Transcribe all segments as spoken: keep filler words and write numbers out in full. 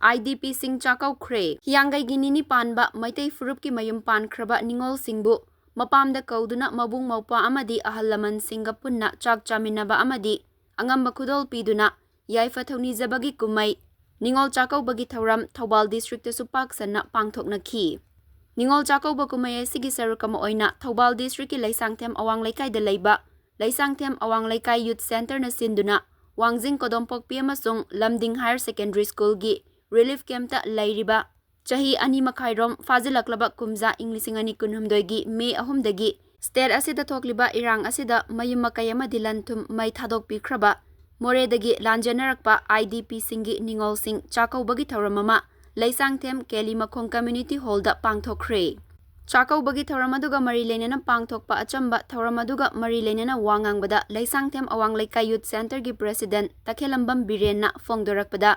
I D ꯄꯤꯁꯤꯡ ꯆꯥꯛꯀꯧꯈ꯭ꯔꯦ꯫ ꯍꯤꯌꯥꯡꯒꯩꯒꯤ ꯅꯤꯅꯤ ꯄꯥꯟꯕ ꯃꯩꯇꯩ ꯐꯨꯔꯨꯞꯀꯤ ꯃꯌꯨꯝ ꯄꯥꯟꯈ꯭ꯔꯕ ꯅꯤꯉꯣꯜꯁꯤꯡꯕꯨ ꯃꯄꯥꯝꯗ ꯀꯧꯗꯨꯅ ꯃꯕꯨꯡ ꯃꯧꯄ꯭ꯋꯥ ꯑꯃꯗꯤ ꯑꯍꯜ ꯂꯃꯟꯁꯤꯡꯒ ꯄꯨꯟꯅ ꯆꯥꯛ ꯆꯥꯃꯤꯟꯅꯕ ꯑꯃꯗꯤ ꯑꯉꯝꯕ ꯈꯨꯗꯣꯜ ꯄꯤꯗꯨꯅ ꯌꯥꯏꯐ ꯊꯧꯅꯤꯖꯕꯒꯤ ꯀꯨꯝꯃꯩ ꯅꯤꯉꯣꯜ ꯆꯥꯛꯀꯧꯕꯒꯤ ꯊꯧꯔꯝ ꯊꯧꯕꯥꯜ ꯗꯤꯁꯇ꯭ꯔꯤꯛꯇꯁꯨ ꯄꯥꯛ ꯁꯟꯅ ꯄꯥꯡꯊꯣꯛꯅꯈꯤ꯫ ꯅꯤꯉꯣꯜ ꯆꯥꯛꯀꯧꯕ ꯀꯨꯝꯃꯩ ꯑꯁꯤꯒꯤ ꯁꯔꯨꯛ ꯑꯃ ꯑꯣꯏꯅ ꯊꯧꯕꯥꯜ ꯗꯤꯁꯇ꯭ꯔꯤꯛꯀꯤ ꯂꯩꯁꯥꯡꯊꯦꯝ ꯑꯋꯥꯡ ꯂꯩꯀꯥꯏꯗ ꯂꯩꯕ ꯂꯩꯁꯥꯡꯊꯦꯝ ꯑꯋꯥꯡ ꯂꯩꯀꯥꯏ ꯌꯨꯠ ꯁꯦꯟꯇꯔꯅ ꯁꯤꯟꯗꯨꯅ ꯋꯥꯡꯖꯤꯡ ꯀꯣꯗꯣꯝꯄꯣꯛꯄꯤ ꯑꯃꯁꯨꯡ ꯂꯝꯗꯤꯡ ꯍꯥꯌꯔ ꯁꯦꯀꯦꯟꯗꯔꯤ ꯁ꯭ꯀꯨꯜꯒꯤ ꯔꯤꯂꯤꯐ ꯀꯦꯝꯞꯇ ꯂꯩꯔꯤꯕ ꯆꯍꯤ ꯑꯅꯤ ꯃꯈꯥꯏꯔꯣꯝ ꯐꯥꯖꯤꯜꯂꯛꯂꯕ ꯀꯨꯝꯖꯥ ꯏꯪ ꯂꯤꯁꯤꯡ ꯑꯅꯤ ꯀꯨꯟꯍꯨꯝꯗꯣꯏꯒꯤ ꯃꯦ ꯑꯍꯨꯝꯗꯒꯤ ꯁ꯭ꯇꯦꯠ ꯑꯁꯤꯗ ꯊꯣꯛꯂꯤꯕ ꯏꯔꯥꯡ ꯑꯁꯤꯗ ꯃꯌꯨꯝ ꯃꯀꯩ ꯑꯃꯗꯤ ꯂꯟ ꯊꯨꯝ ꯃꯩ ꯊꯥꯗꯣꯛꯄꯤꯈ꯭ꯔꯕ ꯃꯣꯔꯦꯗꯒꯤ ꯂꯥꯟꯖꯦꯟꯅꯔꯛꯄ ꯑꯥꯏ ꯗꯤ ꯄꯤꯁꯤꯡꯒꯤ ꯅꯤꯉꯣꯜꯁꯤꯡ ꯆꯥꯛꯀꯧꯕꯒꯤ ꯊꯧꯔꯝ ꯑꯃ ꯂꯩꯁꯥꯡꯊꯦꯝ ꯀꯦꯂꯤ ꯃꯈꯣꯡ ꯀꯝꯃ꯭ꯌꯨꯅꯤꯇꯤ ꯍꯣꯜꯗ ꯄꯥꯡꯊꯣꯛꯈ꯭ꯔꯦ꯫ ꯆꯥꯛꯀꯧꯕꯒꯤ ꯊꯧꯔꯝ ꯑꯗꯨꯒ ꯃꯔꯤ ꯂꯩꯅꯅ ꯄꯥꯡꯊꯣꯛꯄ ꯑꯆꯝꯕ ꯊꯧꯔꯝ ꯑꯗꯨꯒ ꯃꯔꯤ ꯂꯩꯅꯅ ꯋꯥ ꯉꯥꯡꯕꯗ ꯂꯩꯁꯥꯡꯊꯦꯝ ꯑꯋꯥꯡ ꯂꯩꯀꯥꯏ ꯌꯨꯠ ꯁꯦꯟꯇꯔꯒꯤ ꯄ꯭ꯔꯦꯁꯤꯗꯦꯟꯠ ꯇꯈꯦꯜꯂꯝꯕꯝ ꯕꯤꯔꯦꯟꯅ ꯐꯣꯡꯗꯣꯔꯛꯄꯗ,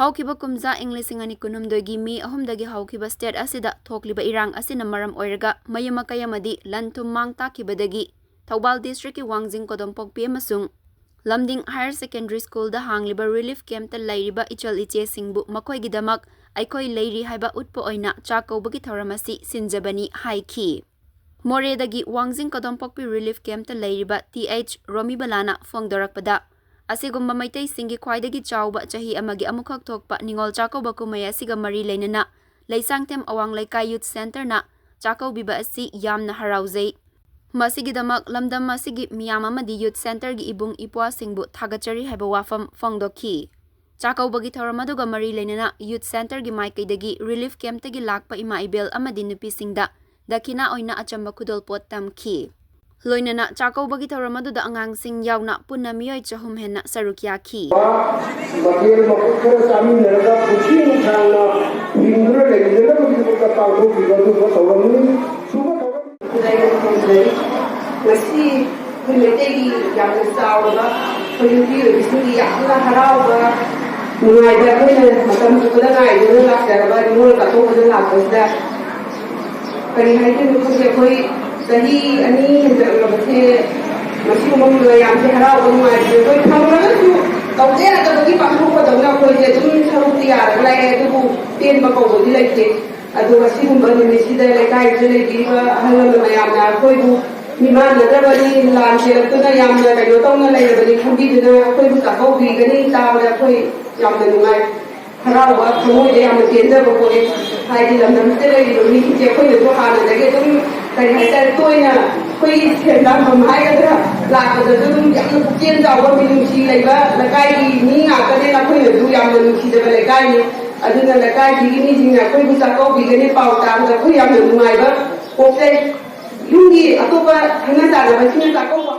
ꯍꯧꯈꯤꯕ ꯀꯨꯝꯖꯥ ꯏꯪ ꯂꯤꯁꯤꯡ ꯑꯅꯤ ꯀꯨꯟꯍꯨꯝꯗꯣꯏꯒꯤ ꯃꯦ ꯑꯍꯨꯝꯗꯒꯤ ꯍꯧꯈꯤꯕ ꯁ꯭ꯇꯦꯠ ꯑꯁꯤꯗ ꯊꯣꯛꯂꯤꯕ ꯏꯔꯥꯡ ꯑꯁꯤꯅ ꯃꯔꯝ ꯑꯣꯏꯔꯒ ꯃꯌꯨꯝ ꯃꯀꯩ ꯑꯃꯗꯤ ꯂꯟ ꯊꯨꯝ ꯃꯥꯡ ꯇꯥꯛꯈꯤꯕꯗꯒꯤ ꯊꯧꯕꯥꯜ ꯗꯤꯁꯇ꯭ꯔꯤꯛꯀꯤ ꯋꯥꯡꯖꯤꯡ ꯀꯣꯗꯣꯝꯄꯣꯛꯄꯤ ꯑꯃꯁꯨꯡ ꯂꯝꯗꯤꯡ ꯍꯥꯌꯔ ꯁꯦꯀꯦꯟꯗꯔꯤ ꯁ꯭ꯀꯨꯜꯗ ꯍꯥꯡꯂꯤꯕ ꯔꯤꯂꯤꯐ ꯀꯦꯝꯞꯇ ꯂꯩꯔꯤꯕ ꯏꯆꯜ ꯏꯆꯦꯁꯤꯡꯕꯨ ꯃꯈꯣꯏꯒꯤꯗꯃꯛ ꯑꯩꯈꯣꯏ ꯂꯩꯔꯤ ꯍꯥꯏꯕ ꯎꯠꯄ ꯑꯣꯏꯅ ꯆꯥꯛ ꯀꯧꯕꯒꯤ ꯊꯧꯔꯝ ꯑꯁꯤ ꯁꯤꯟꯖꯕꯅꯤ ꯍꯥꯏꯈꯤ꯫ ꯃꯣꯔꯦꯗꯒꯤ ꯋꯥꯡꯖꯤꯡ ꯀꯗꯣꯝꯄꯣꯛꯄꯤ ꯔꯤꯂꯤꯐ ꯀꯦꯝꯞꯇ ꯂꯩꯔꯤꯕ ꯇꯤ ꯑꯩꯆ ꯔꯣꯃꯤꯕꯂꯥꯅ ꯐꯣꯡꯗꯣꯔꯛꯄꯗ, ꯑꯁꯤꯒꯨꯝꯕ ꯃꯩꯇꯩꯁꯤꯡꯒꯤ ꯈ꯭ꯋꯥꯏꯗꯒꯤ ꯆꯥꯎꯕ ꯆꯍꯤ ꯑꯃꯒꯤ ꯑꯃꯨꯛꯈꯛ ꯊꯣꯛꯄ ꯅꯤꯉꯣꯜ ꯆꯥꯛꯀꯧꯕ ꯀꯨꯝꯍꯩ ꯑꯁꯤꯒ ꯃꯔꯤ ꯂꯩꯅꯅ ꯂꯩꯁꯥꯡꯊꯦꯝ ꯑꯋꯥꯡ ꯂꯩꯀꯥꯏ ꯌꯨꯠ ꯁꯦꯟꯇꯔꯅ ꯆꯥꯛꯀꯧꯕꯤꯕ ꯑꯁꯤ ꯌꯥꯝꯅ ꯍꯔꯥꯎꯖꯩ꯫ ꯃꯁꯤꯒꯤꯗꯃꯛ ꯂꯝꯗꯝ ꯑꯁꯤꯒꯤ ꯃꯤꯌꯥꯝ ꯑꯃꯗꯤ ꯌꯨꯠ ꯁꯦꯟꯇꯔꯒꯤ ꯏꯕꯨꯡ ꯏꯄ꯭ꯋꯥꯁꯤꯡꯕꯨ ꯊꯥꯒꯠꯆꯔꯤ ꯍꯥꯏꯕ ꯋꯥꯐꯝ ꯐꯣꯡꯗꯣꯛꯈꯤ꯫ ꯆꯥꯛꯀꯧꯕꯒꯤ ꯊꯧꯔꯝ ꯑꯗꯨꯒ ꯃꯔꯤ ꯂꯩꯅꯅ ꯌꯨꯠ ꯁꯦꯟꯇꯔꯒꯤ ꯃꯥꯏꯀꯩꯗꯒꯤ ꯔꯤꯂꯤꯐ ꯀꯦꯝꯞꯇꯒꯤ ꯂꯥꯛꯄ ꯏꯃꯥ ꯏꯕꯦꯜ ꯑꯃꯗꯤ ꯅꯨꯄꯤꯁꯤꯡꯗ ꯗꯈꯤꯅꯥ ꯑꯣꯏꯅ ꯑꯆꯝꯕ ꯈꯨꯗꯣꯜꯄꯣꯠ ꯇꯝꯈꯤ꯫ ꯂꯣꯏꯅꯅ ꯆꯥꯛꯀꯧꯕꯒꯤ ꯊꯧꯔꯝ ꯑꯗꯨꯗ ꯑꯉꯥꯡꯁꯤꯡ ꯌꯥꯎꯅ ꯄꯨꯟꯅ ꯃꯤꯑꯣꯏ ꯆꯍꯨꯝ ꯍꯦꯟꯅ ꯁꯔꯨꯛ ꯌꯥꯈꯤ꯫ ꯃꯊꯦꯜ ꯃꯀꯨꯞ ꯈꯔ ꯆꯥꯃꯤꯟꯅꯔꯒ ꯄꯨꯟꯁꯤ ꯅꯨꯡꯁꯥꯡꯅ ꯍꯤꯡꯗꯨꯅ ꯂꯩꯅꯅꯕꯒꯤꯗꯃꯛꯇ ꯄꯥꯡꯊꯣꯛꯈꯤꯕ ꯑꯗꯨꯒꯨꯝꯕ ꯊꯧꯔꯝꯅꯤ꯫ ꯁꯨꯕ ꯊꯧꯔꯝ ꯈꯨꯗꯥꯏꯗ ꯐꯣꯡꯗꯣꯛꯆꯔꯤ꯫ ꯉꯁꯤ ꯑꯩꯈꯣꯏ ꯃꯩꯇꯩꯒꯤ ꯌꯥꯝꯅ ꯆꯥꯎꯔꯕ, ꯑꯩꯈꯣꯏ ꯅꯨꯄꯤ ꯑꯣꯏꯕꯤꯁꯤꯡꯒꯤ ꯌꯥꯝꯅ ꯍꯔꯥꯎꯕ, ꯅꯨꯡꯉꯥꯏꯕ, ꯑꯩꯈꯣꯏꯅ ꯃꯇꯝ ꯆꯨꯞꯄꯗ ꯉꯥꯏꯗꯨꯅ ꯂꯥꯛꯆꯔꯕ ꯅꯤꯉꯣꯜ ꯆꯥꯛꯀꯧꯕꯗ ꯂꯥꯛꯄꯁꯤꯗ ꯀꯔꯤ ꯍꯥꯏꯗꯣꯏꯅꯣ ꯈꯪꯗꯦ꯫ ꯑꯩꯈꯣꯏ ꯆꯍꯤ ꯑꯅꯤ ꯍꯦꯟꯖꯜꯂꯛꯂꯕꯁꯦ ꯃꯁꯤꯒꯨꯝꯕ ꯃꯌꯥꯝꯁꯦ ꯍꯔꯥꯎꯕ ꯅꯨꯡꯉꯥꯏꯕꯁꯦ ꯑꯩꯈꯣꯏ ꯐꯪꯉꯒꯁꯨ ꯇꯧꯗ ꯌꯥꯗꯕꯒꯤ ꯄꯥꯡꯊꯣꯛꯄꯗꯧꯅ ꯑꯩꯈꯣꯏꯁꯦ ꯑꯗꯨꯝ ꯁꯔꯨꯛꯇꯤ ꯌꯥꯔꯒ ꯂꯥꯛꯑꯦ, ꯑꯗꯨꯕꯨ ꯄꯦꯟꯕ ꯀꯧꯕꯗꯤ ꯂꯩꯇꯦ꯫ ꯑꯗꯨꯒ ꯁꯤꯒꯨꯝꯕ ꯅꯨꯃꯤꯠꯁꯤꯗ ꯂꯩꯀꯥꯏꯁꯤꯗ ꯂꯩꯕꯤꯔꯤꯕ ꯑꯍꯜ ꯂꯃꯟ ꯃꯌꯥꯝꯅ ꯑꯩꯈꯣꯏꯕꯨ ꯃꯤꯃꯥꯟꯅꯗ꯭ꯔꯕꯅꯤ, ꯂꯥꯟ ꯆꯦꯜꯂꯛꯇꯨꯅ ꯌꯥꯝꯅ ꯀꯩꯅꯣ ꯇꯧꯅ ꯂꯩꯔꯕꯅꯤ ꯈꯟꯕꯤꯗꯨꯅ ꯑꯩꯈꯣꯏꯕꯨ ꯆꯥꯛꯀꯧꯕꯤꯒꯅꯤ ꯇꯥꯕꯗ ꯑꯩꯈꯣꯏ ꯌꯥꯝꯅ ꯅꯨꯡꯉꯥꯏ꯫ ꯍꯔꯥꯎꯕ ꯊꯃꯣꯏꯗ ꯌꯥꯝꯅ ꯄꯦꯟꯖꯕ ꯄꯣꯛꯏ꯫ ꯍꯥꯏꯗꯤ ꯂꯝꯗꯝꯁꯤꯗ ꯂꯩꯔꯤꯕ ꯃꯤꯁꯤꯡꯁꯦ ꯑꯩꯈꯣꯏꯅꯁꯨ ꯍꯥꯟꯅꯗꯒꯤ ꯑꯗꯨꯝ, ꯀꯔꯤ ꯍꯥꯏꯇꯥꯔꯦ, ꯇꯣꯏꯅ ꯑꯩꯈꯣꯏꯒꯤ ꯁꯦꯟꯗꯥꯟꯐꯝ ꯍꯥꯏꯒꯗ꯭ꯔꯥ, ꯂꯥꯛꯄꯗꯁꯨ ꯑꯗꯨꯝ ꯌꯥꯝꯅ ꯄꯨꯛꯆꯦꯜ ꯆꯥꯎꯕ, ꯃꯤꯅꯨꯡꯁꯤ ꯂꯩꯕ, ꯂꯩꯀꯥꯏꯒꯤ ꯃꯤ ꯉꯥꯛꯇꯅꯦꯅ ꯑꯩꯈꯣꯏꯅꯁꯨ ꯌꯥꯝꯅ ꯅꯨꯡꯁꯤꯖꯕ ꯂꯩꯀꯥꯏꯅꯤ꯫ ꯑꯗꯨꯅ ꯂꯩꯀꯥꯏꯁꯤꯒꯤ ꯃꯤꯁꯤꯡꯅ ꯑꯩꯈꯣꯏꯕꯨ ꯆꯥꯛꯀꯧꯕꯤꯒꯅꯤ ꯄꯥꯎ ꯇꯥꯕꯗ ꯑꯩꯈꯣꯏ ꯌꯥꯝꯅ ꯅꯨꯡꯉꯥꯏꯕ ꯄꯣꯛꯆꯩ꯫ ꯌꯨꯝꯒꯤ ꯑꯇꯣꯞꯄ ꯈꯪꯅ ꯆꯥꯟꯅꯕꯁꯤꯡꯅ ꯆꯥꯛꯀꯧꯕ